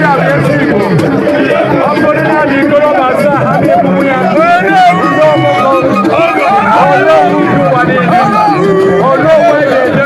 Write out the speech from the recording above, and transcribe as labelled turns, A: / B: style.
A: Ihe a bụ ezi Igbo. Ọ bụrụ na ndị ikorobịa asaa ha na-egbu ya. Ndị ọmụmụ. Onowu ụwa niile. Onowu eji eje.